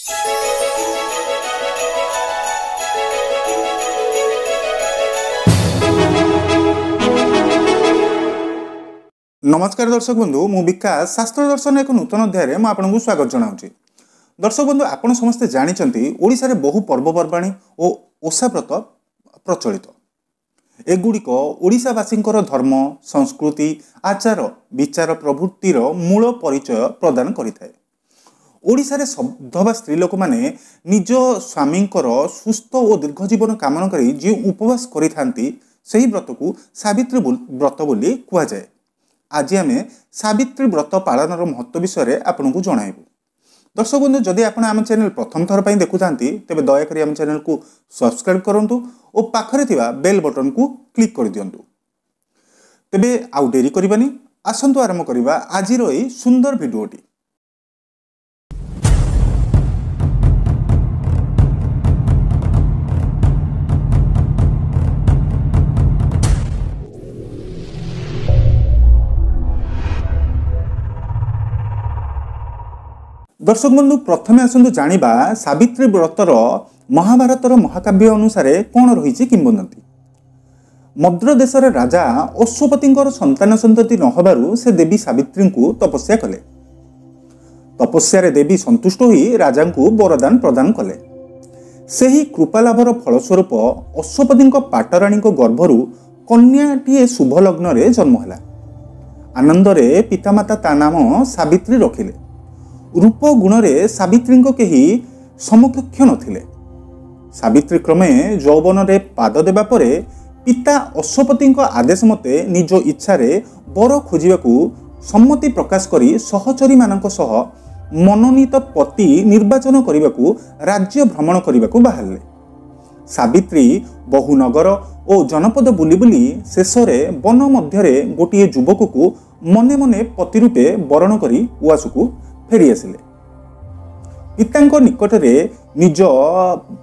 ନମସ୍କାର ଦର୍ଶକ ବନ୍ଧୁ, ମୁଁ ବିକାଶ। ଶାସ୍ତ୍ର ଦର୍ଶନ ଏକ ନୂତନ ଅଧ୍ୟାୟରେ ମୁଁ ଆପଣଙ୍କୁ ସ୍ୱାଗତ ଜଣାଉଛି। ଦର୍ଶକ ବନ୍ଧୁ, ଆପଣ ସମସ୍ତେ ଜାଣିଛନ୍ତି ଓଡ଼ିଶାରେ ବହୁ ପର୍ବପର୍ବାଣୀ ଓ ଓଷାବ୍ରତ ପ୍ରଚଳିତ। ଏଗୁଡ଼ିକ ଓଡ଼ିଶାବାସୀଙ୍କର ଧର୍ମ, ସଂସ୍କୃତି, ଆଚାର ବିଚାର ପ୍ରଭୃତିର ମୂଳ ପରିଚୟ ପ୍ରଦାନ କରିଥାଏ। ଓଡ଼ିଶାରେ ସଧବା ସ୍ତ୍ରୀ ଲୋକମାନେ ନିଜ ସ୍ୱାମୀଙ୍କର ସୁସ୍ଥ ଓ ଦୀର୍ଘ ଜୀବନ କାମନା କରି ଯେଉଁ ଉପବାସ କରିଥାନ୍ତି, ସେହି ବ୍ରତକୁ ସାବିତ୍ରୀ ବ୍ରତ ବୋଲି କୁହାଯାଏ। ଆଜି ଆମେ ସାବିତ୍ରୀ ବ୍ରତ ପାଳନର ମହତ୍ତ୍ୱ ବିଷୟରେ ଆପଣଙ୍କୁ ଜଣାଇବୁ। ଦର୍ଶକ ବନ୍ଧୁ, ଯଦି ଆପଣ ଆମ ଚ୍ୟାନେଲ ପ୍ରଥମ ଥର ପାଇଁ ଦେଖୁଥାନ୍ତି, ତେବେ ଦୟାକରି ଆମ ଚ୍ୟାନେଲକୁ ସବସ୍କ୍ରାଇବ୍ କରନ୍ତୁ ଓ ପାଖରେ ଥିବା ବେଲ୍ ବଟନକୁ କ୍ଲିକ୍ କରିଦିଅନ୍ତୁ। ତେବେ ଆଉ ଡେରି କରିବାନି, ଆସନ୍ତୁ ଆରମ୍ଭ କରିବା ଆଜିର ଏଇ ସୁନ୍ଦର ଭିଡ଼ିଓଟି। ଦର୍ଶକ ବନ୍ଧୁ, ପ୍ରଥମେ ଆସନ୍ତୁ ଜାଣିବା ସାବିତ୍ରୀ ବ୍ରତର ମହାଭାରତର ମହାକାବ୍ୟ ଅନୁସାରେ କ'ଣ ରହିଛି କିମ୍ବଦନ୍ତୀ। ମଦ୍ର ଦେଶର ରାଜା ଅଶ୍ୱପତିଙ୍କର ସନ୍ତାନ ସନ୍ତତି ନ ହେବାରୁ ସେ ଦେବୀ ସାବିତ୍ରୀଙ୍କୁ ତପସ୍ୟା କଲେ। ତପସ୍ୟାରେ ଦେବୀ ସନ୍ତୁଷ୍ଟ ହୋଇ ରାଜାଙ୍କୁ ବରଦାନ ପ୍ରଦାନ କଲେ। ସେହି କୃପାଲାଭର ଫଳସ୍ୱରୂପ ଅଶ୍ୱପତିଙ୍କ ପାଟରାଣୀଙ୍କ ଗର୍ଭରୁ କନ୍ୟାଟିଏ ଶୁଭ ଲଗ୍ନରେ ଜନ୍ମ ହେଲା। ଆନନ୍ଦରେ ପିତାମାତା ତା ନାମ ସାବିତ୍ରୀ ରଖିଲେ। ରୂପ ଗୁଣରେ ସାବିତ୍ରୀଙ୍କ କେହି ସମକକ୍ଷ ନଥିଲେ। ସାବିତ୍ରୀ କ୍ରମେ ଯୌବନରେ ପାଦ ଦେବା ପରେ ପିତା ଅଶ୍ୱପତିଙ୍କ ଆଦେଶ ମତେ ନିଜ ଇଚ୍ଛାରେ ବର ଖୋଜିବାକୁ ସମ୍ମତି ପ୍ରକାଶ କରି ସହଚରୀମାନଙ୍କ ସହ ମନୋନୀତ ପତି ନିର୍ବାଚନ କରିବାକୁ ରାଜ୍ୟ ଭ୍ରମଣ କରିବାକୁ ବାହାରିଲେ। ସାବିତ୍ରୀ ବହୁ ନଗର ଓ ଜନପଦ ବୁଲି ବୁଲି ଶେଷରେ ବନ ମଧ୍ୟରେ ଗୋଟିଏ ଯୁବକକୁ ମନେ ମନେ ପତି ରୂପେ ବରଣ କରି ଉଆସକୁ ଫେରିଆସିଲେ। ପିତାଙ୍କ ନିକଟରେ ନିଜ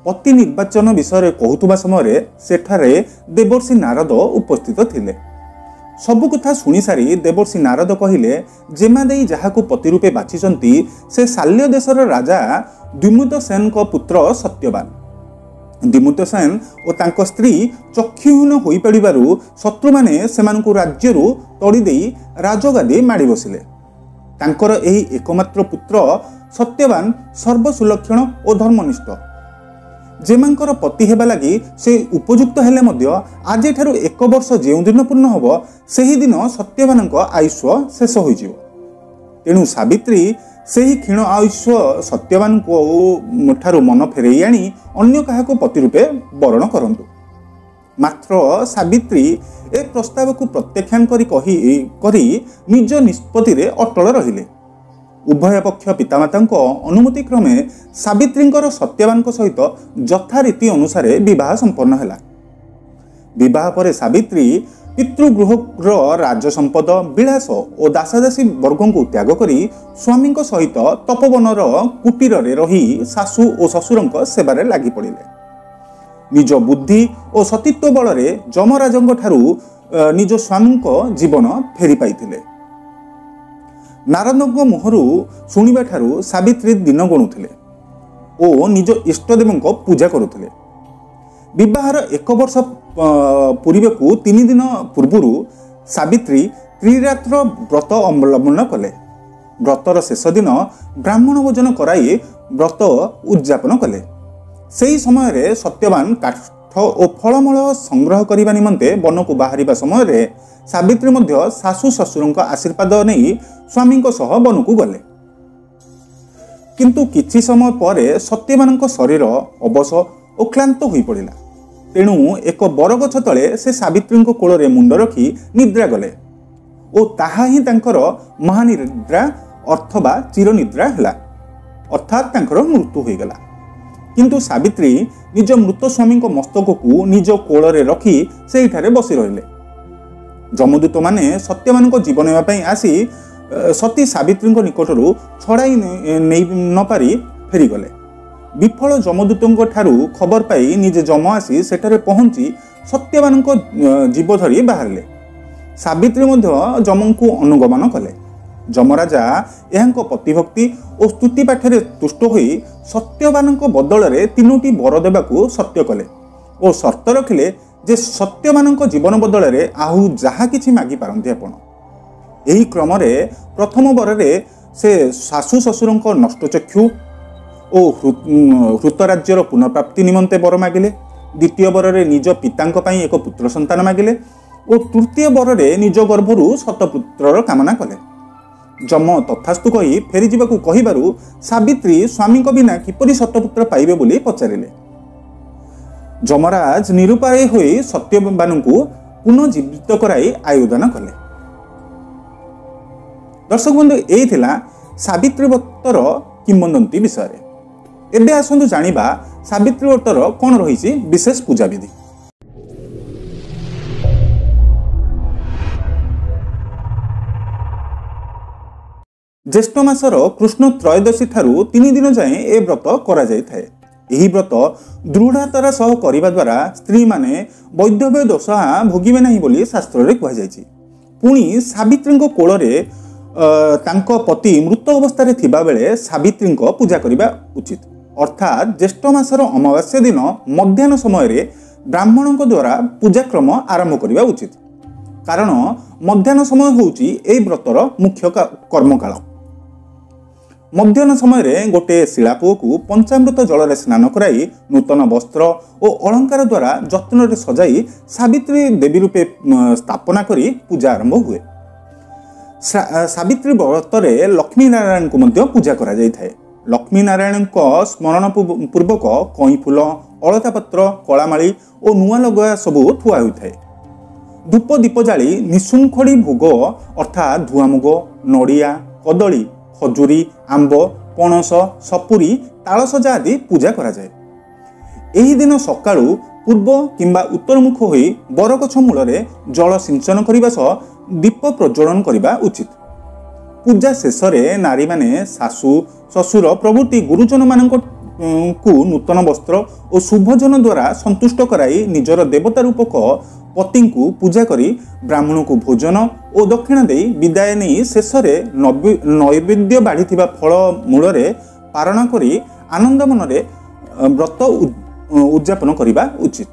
ପତି ନିର୍ବାଚନ ବିଷୟରେ କହୁଥିବା ସମୟରେ ସେଠାରେ ଦେବର୍ଷି ନାରଦ ଉପସ୍ଥିତ ଥିଲେ। ସବୁ କଥା ଶୁଣିସାରି ଦେବର୍ଷି ନାରଦ କହିଲେ, ଜେମା ଦେଇ ଯାହାକୁ ପତି ରୂପେ ବାଛିଛନ୍ତି, ସେ ଶାଲ୍ୟ ଦେଶର ରାଜା ଦ୍ୱିମୁତ ସେନଙ୍କ ପୁତ୍ର ସତ୍ୟବାନ। ଦ୍ୱିମୁତ ସେନ ଓ ତାଙ୍କ ସ୍ତ୍ରୀ ଚକ୍ଷୁହୀନ ହୋଇପଡ଼ିବାରୁ ଶତ୍ରୁମାନେ ସେମାନଙ୍କୁ ରାଜ୍ୟରୁ ତଡ଼ି ଦେଇ ରାଜଗାଦି ମାଡ଼ି ବସିଲେ। ତାଙ୍କର ଏହି ଏକମାତ୍ର ପୁତ୍ର ସତ୍ୟବାନ ସର୍ବସୁଲକ୍ଷଣ ଓ ଧର୍ମନିଷ୍ଠ। ଜେମାଙ୍କର ପତି ହେବା ଲାଗି ସେ ଉପଯୁକ୍ତ ହେଲେ ମଧ୍ୟ ଆଜିଠାରୁ ଏକ ବର୍ଷ ଯେଉଁଦିନ ପୂର୍ଣ୍ଣ ହେବ, ସେହିଦିନ ସତ୍ୟବାନଙ୍କ ଆୟୁଷ୍ୟ ଶେଷ ହୋଇଯିବ। ତେଣୁ ସାବିତ୍ରୀ ସେହି କ୍ଷୀଣ ଆୟୁଷ୍ୟ ସତ୍ୟବାନଙ୍କ ଠାରୁ ମନ ଫେରାଇ ଆଣି ଅନ୍ୟ କାହାକୁ ପତି ରୂପେ ବରଣ କରନ୍ତୁ। ମାତ୍ର ସାବିତ୍ରୀ ଏ ପ୍ରସ୍ତାବକୁ ପ୍ରତ୍ୟାଖ୍ୟାନ କରି କହି କରି ନିଜ ନିଷ୍ପତ୍ତିରେ ଅଟଳ ରହିଲେ। ଉଭୟ ପକ୍ଷ ପିତାମାତାଙ୍କ ଅନୁମତି କ୍ରମେ ସାବିତ୍ରୀଙ୍କର ସତ୍ୟବାନଙ୍କ ସହିତ ଯଥାରୀତି ଅନୁସାରେ ବିବାହ ସମ୍ପନ୍ନ ହେଲା। ବିବାହ ପରେ ସାବିତ୍ରୀ ପିତୃଗୃହର ରାଜସମ୍ପଦ, ବିଳାସ ଓ ଦାସାଦାସୀ ବର୍ଗଙ୍କୁ ତ୍ୟାଗ କରି ସ୍ୱାମୀଙ୍କ ସହିତ ତପୋବନର କୁଟୀରରେ ରହି ଶାଶୁ ଓ ଶ୍ୱଶୁରଙ୍କ ସେବାରେ ଲାଗି ପଡ଼ିଲେ। ନିଜ ବୁଦ୍ଧି ଓ ସତୀତ୍ୱ ବଳରେ ଯମରାଜଙ୍କ ଠାରୁ ନିଜ ସ୍ୱାମୀଙ୍କ ଜୀବନ ଫେରି ପାଇଥିଲେ। ନାରଦଙ୍କ ମୁହଁରୁ ଶୁଣିବା ଠାରୁ ସାବିତ୍ରୀ ଦିନ ଗଣୁଥିଲେ ଓ ନିଜ ଇଷ୍ଟଦେବଙ୍କ ପୂଜା କରୁଥିଲେ। ବିବାହର ଏକ ବର୍ଷ ପୂରିବାକୁ 3 ଦିନ ପୂର୍ବରୁ ସାବିତ୍ରୀ ତ୍ରିରାତ୍ର ବ୍ରତ ଅବଲମ୍ବନ କଲେ। ବ୍ରତର ଶେଷ ଦିନ ବ୍ରାହ୍ମଣ ଭୋଜନ କରାଇ ବ୍ରତ ଉଦଯାପନ କଲେ। ସେହି ସମୟରେ ସତ୍ୟବାନ କାଠ ଓ ଫଳମୂଳ ସଂଗ୍ରହ କରିବା ନିମନ୍ତେ ବନକୁ ବାହାରିବା ସମୟରେ ସାବିତ୍ରୀ ମଧ୍ୟ ଶାଶୁ ଶ୍ୱଶୁରଙ୍କ ଆଶୀର୍ବାଦ ନେଇ ସ୍ୱାମୀଙ୍କ ସହ ବନକୁ ଗଲେ। କିନ୍ତୁ କିଛି ସମୟ ପରେ ସତ୍ୟବାନଙ୍କ ଶରୀର ଅବଶ ଓ କ୍ଳାନ୍ତ ହୋଇପଡ଼ିଲା। ତେଣୁ ଏକ ବରଗଛ ତଳେ ସେ ସାବିତ୍ରୀଙ୍କ କୋଳରେ ମୁଣ୍ଡ ରଖି ନିଦ୍ରା ଗଲେ ଓ ତାହା ହିଁ ତାଙ୍କର ମହାନିଦ୍ରା ଅଥବା ଚିରନିଦ୍ରା ହେଲା, ଅର୍ଥାତ୍ ତାଙ୍କର ମୃତ୍ୟୁ ହୋଇଗଲା। କିନ୍ତୁ ସାବିତ୍ରୀ ନିଜ ମୃତ ସ୍ୱାମୀଙ୍କ ମସ୍ତକକୁ ନିଜ କୋଳରେ ରଖି ସେହିଠାରେ ବସି ରହିଲେ। ଯମଦୂତମାନେ ସତ୍ୟବାନଙ୍କ ଜୀବନ ନେବା ପାଇଁ ଆସି ସତୀ ସାବିତ୍ରୀଙ୍କ ନିକଟରୁ ଛଡ଼ାଇ ନେଇ ନପାରି ଫେରିଗଲେ। ବିଫଳ ଯମଦୂତଙ୍କ ଠାରୁ ଖବର ପାଇ ନିଜେ ଯମ ଆସି ସେଠାରେ ପହଞ୍ଚି ସତ୍ୟବାନଙ୍କ ଜୀବ ଧରି ବାହାରିଲେ। ସାବିତ୍ରୀ ମଧ୍ୟ ଯମଙ୍କୁ ଅନୁଗମନ କଲେ। ଯମରାଜା ଏହାଙ୍କ ପତିଭକ୍ତି ଓ ସ୍ତୁତି ପାଠରେ ତୁଷ୍ଟ ହୋଇ ସତ୍ୟବାନଙ୍କ ବଦଳରେ 3ଟି ବର ଦେବାକୁ ସତ୍ୟ କଲେ ଓ ସର୍ତ୍ତ ରଖିଲେ ଯେ ସତ୍ୟବାନଙ୍କ ଜୀବନ ବଦଳରେ ଆଉ ଯାହା କିଛି ମାଗିପାରନ୍ତି ଆପଣ। ଏହି କ୍ରମରେ ପ୍ରଥମ ବରରେ ସେ ଶାଶୁ ଶ୍ୱଶୁରଙ୍କ ନଷ୍ଟଚକ୍ଷୁ ଓ ହୃତରାଜ୍ୟର ପୁନଃପ୍ରାପ୍ତି ନିମନ୍ତେ ବର ମାଗିଲେ। ଦ୍ୱିତୀୟ ବରରେ ନିଜ ପିତାଙ୍କ ପାଇଁ ଏକ ପୁତ୍ର ସନ୍ତାନ ମାଗିଲେ ଓ ତୃତୀୟ ବରରେ ନିଜ ଗର୍ଭରୁ ଶତପୁତ୍ରର କାମନା କଲେ। ଯମ ତଥାସ୍ତୁ କହି ଫେରିଯିବାକୁ କହିବାରୁ ସାବିତ୍ରୀ ସ୍ୱାମୀଙ୍କ ବିନା କିପରି ଶତପୁତ୍ର ପାଇବେ ବୋଲି ପଚାରିଲେ। ଯମରାଜ ନିରୁପାୟ ହୋଇ ସତ୍ୟବାନଙ୍କୁ ପୁନଃଜୀବିତ କରାଇ ଆୟୁଦାନ କଲେ। ଦର୍ଶକ ବନ୍ଧୁ, ଏଇ ଥିଲା ସାବିତ୍ରୀ ବ୍ରତର କିମ୍ବଦନ୍ତୀ ବିଷୟରେ। ଏବେ ଆସନ୍ତୁ ଜାଣିବା ସାବିତ୍ରୀ ବ୍ରତର କ'ଣ ରହିଛି ବିଶେଷ ପୂଜାବିଧି। ଜ୍ୟେଷ୍ଠ ମାସର କୃଷ୍ଣ ତ୍ରୟୋଦଶୀ ଠାରୁ 3 ଦିନ ଯାଏଁ ଏ ବ୍ରତ କରାଯାଇଥାଏ। ଏହି ବ୍ରତ ଦୃଢ଼ତାର ସହ କରିବା ଦ୍ୱାରା ସ୍ତ୍ରୀମାନେ ବୈଧବ୍ୟ ଦୋଷ ଭୋଗିବେ ନାହିଁ ବୋଲି ଶାସ୍ତ୍ରରେ କୁହାଯାଇଛି। ପୁଣି ସାବିତ୍ରୀଙ୍କ କୋଳରେ ତାଙ୍କ ପତି ମୃତ ଅବସ୍ଥାରେ ଥିବାବେଳେ ସାବିତ୍ରୀଙ୍କ ପୂଜା କରିବା ଉଚିତ। ଅର୍ଥାତ୍ ଜ୍ୟେଷ୍ଠ ମାସର ଅମାବାସ୍ୟା ଦିନ ମଧ୍ୟାହ୍ନ ସମୟରେ ବ୍ରାହ୍ମଣଙ୍କ ଦ୍ୱାରା ପୂଜାକ୍ରମ ଆରମ୍ଭ କରିବା ଉଚିତ, କାରଣ ମଧ୍ୟାହ୍ନ ସମୟ ହେଉଛି ଏହି ବ୍ରତର ମୁଖ୍ୟ କର୍ମକାଳ। ମଧ୍ୟାହ୍ନ ସମୟରେ ଗୋଟିଏ ଶିଳାପୁଅକୁ ପଞ୍ଚାମୃତ ଜଳରେ ସ୍ନାନ କରାଇ ନୂତନ ବସ୍ତ୍ର ଓ ଅଳଙ୍କାର ଦ୍ୱାରା ଯତ୍ନରେ ସଜାଇ ସାବିତ୍ରୀ ଦେବୀ ରୂପେ ସ୍ଥାପନା କରି ପୂଜା ଆରମ୍ଭ ହୁଏ। ସାବିତ୍ରୀ ବ୍ରତରେ ଲକ୍ଷ୍ମୀ ନାରାୟଣଙ୍କୁ ମଧ୍ୟ ପୂଜା କରାଯାଇଥାଏ। ଲକ୍ଷ୍ମୀ ନାରାୟଣଙ୍କ ସ୍ମରଣ ପୂର୍ବକ କଇଁ ଫୁଲ, ଅଳତା ପତ୍ର, କଳାମାଳି ଓ ନୂଆ ଲଗା ସବୁ ଥୁଆ ହୋଇଥାଏ। ଧୂପ ଦୀପ ଜାଳି ନିଶୁଙ୍ଖଡ଼ି ଭୋଗ ଅର୍ଥାତ୍ ଧୁଆମୁଗ, ନଡ଼ିଆ, କଦଳୀ, ଖଜୁରୀ, ଆମ୍ବ, ପଣସ, ସପୁରୀ, ତାଳସଜା ଆଦି ପୂଜା କରାଯାଏ। ଏହି ଦିନ ସକାଳୁ ପୂର୍ବ କିମ୍ବା ଉତ୍ତରମୁଖ ହୋଇ ବରଗଛ ମୂଳରେ ଜଳ ସିଞ୍ଚନ କରିବା ସହ ଦୀପ ପ୍ରଜ୍ୱଳନ କରିବା ଉଚିତ। ପୂଜା ଶେଷରେ ନାରୀମାନେ ଶାଶୁ, ଶ୍ୱଶୁର ପ୍ରଭୃତି ଗୁରୁଜନମାନଙ୍କୁ ନୂତନ ବସ୍ତ୍ର ଓ ଶୁଭଜନ ଦ୍ୱାରା ସନ୍ତୁଷ୍ଟ କରାଇ ନିଜର ଦେବତା ରୂପକ ପତିଙ୍କୁ ପୂଜା କରି ବ୍ରାହ୍ମଣକୁ ଭୋଜନ ଓ ଦକ୍ଷିଣା ଦେଇ ବିଦାୟ ନେଇ ଶେଷରେ ନୈବେଦ୍ୟ ବାଢ଼ିଥିବା ଫଳ ମୂଳରେ ପାରଣ କରି ଆନନ୍ଦ ମନରେ ବ୍ରତ ଉଦଯାପନ କରିବା ଉଚିତ।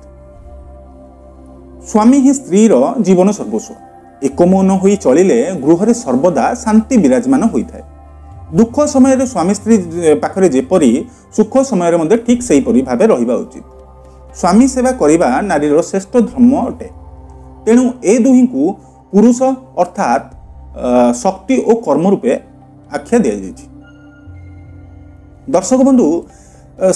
ସ୍ୱାମୀ ହିଁ ସ୍ତ୍ରୀର ଜୀବନ ସର୍ବସ୍ୱ। ଏକମନ ହୋଇ ଚଳିଲେ ଗୃହରେ ସର୍ବଦା ଶାନ୍ତି ବିରାଜମାନ ହୋଇଥାଏ। ଦୁଃଖ ସମୟରେ ସ୍ୱାମୀ ସ୍ତ୍ରୀ ପାଖରେ ଯେପରି, ସୁଖ ସମୟରେ ମଧ୍ୟ ଠିକ୍ ସେହିପରି ଭାବେ ରହିବା ଉଚିତ। ସ୍ୱାମୀ ସେବା କରିବା ନାରୀର ଶ୍ରେଷ୍ଠ ଧର୍ମ ଅଟେ। ତେଣୁ ଏ ଦୁହିଁଙ୍କୁ ପୁରୁଷ ଅର୍ଥାତ୍ ଶକ୍ତି ଓ କର୍ମ ରୂପେ ଆଖ୍ୟା ଦିଆଯାଇଛି। ଦର୍ଶକ ବନ୍ଧୁ,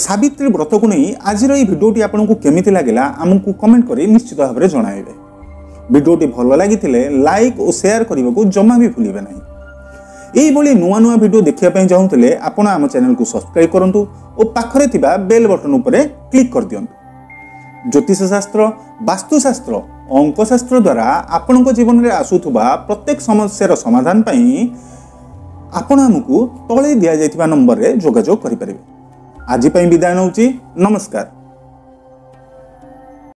ସାବିତ୍ରୀ ବ୍ରତକୁ ନେଇ ଆଜିର ଏହି ଭିଡ଼ିଓଟି ଆପଣଙ୍କୁ କେମିତି ଲାଗିଲା ଆମକୁ କମେଣ୍ଟ କରି ନିଶ୍ଚିତ ଭାବରେ ଜଣାଇବେ। ଭିଡ଼ିଓଟି ଭଲ ଲାଗିଥିଲେ ଲାଇକ୍ ଓ ସେୟାର କରିବାକୁ ଜମା ବି ଭୁଲିବେ ନାହିଁ। ଏଇଭଳି ନୂଆ ନୂଆ ଭିଡ଼ିଓ ଦେଖିବା ପାଇଁ ଚାହୁଁଥିଲେ ଆପଣ ଆମ ଚ୍ୟାନେଲକୁ ସବସ୍କ୍ରାଇବ୍ କରନ୍ତୁ ଓ ପାଖରେ ଥିବା ବେଲ୍ ବଟନ୍ ଉପରେ କ୍ଲିକ୍ କରିଦିଅନ୍ତୁ। ଜ୍ୟୋତିଷ ଶାସ୍ତ୍ର, ବାସ୍ତୁଶାସ୍ତ୍ର, ଅଙ୍କଶାସ୍ତ୍ର ଦ୍ୱାରା ଆପଣଙ୍କ ଜୀବନରେ ଆସୁଥିବା ପ୍ରତ୍ୟେକ ସମସ୍ୟାର ସମାଧାନ ପାଇଁ ଆପଣ ଆମକୁ ତଳେ ଦିଆଯାଇଥିବା ନମ୍ବରରେ ଯୋଗାଯୋଗ କରିପାରିବେ। ଆଜି ପାଇଁ ବିଦାୟ ନେଉଛି। ନମସ୍କାର।